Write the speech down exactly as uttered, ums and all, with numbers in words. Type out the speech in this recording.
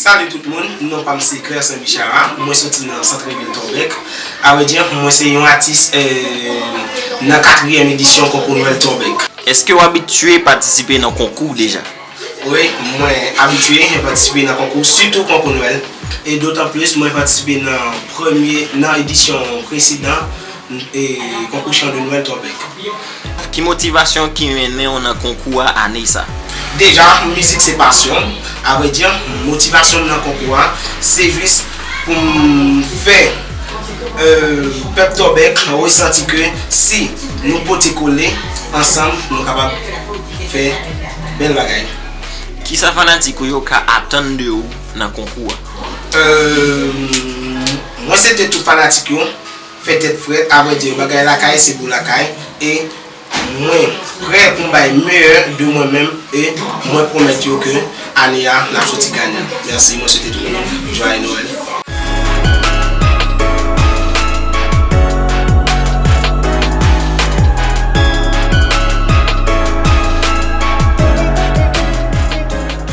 Salut tout moun, non pa m se Clersaint Bichara, mwen soti nan sant vil Tòbèk. Avrèdi, mwen se yon atis eh, nan katriyèm edisyon konkou Nwèl Tòbèk. Èske w abitye patisipe nan konkou deja? Wi, mwen abitye patisipe nan konkou, sitou konkou Nwèl. E dotan plis, mwen patisipe nan premye, nan edisyon presedan e konkou chan de Nwèl Tòbèk. Ki motivasyon ki mennen w nan konkou a ane sa? Deja, mizik se pasyon m. Avrèdi, motivasyon m nan konkou a, se jis pou m fè eh, pèp Tòbèk resanti ke si nou pote kole ansanm, nou kapab fè bèl bagay. Kisa fanatik ou yo ka atann de ou nan konkou a? Eh, mwen swete tout fanatik yo fè tèt frèt, avrèdi, bagay lakay se pou lakay, e mwen prè pou m bay meyè de mwen menm, e mwen pwomèt yo ke ane a n ap soti ganyan. Mèsi, mwen swete tout moun Joyeux Noël.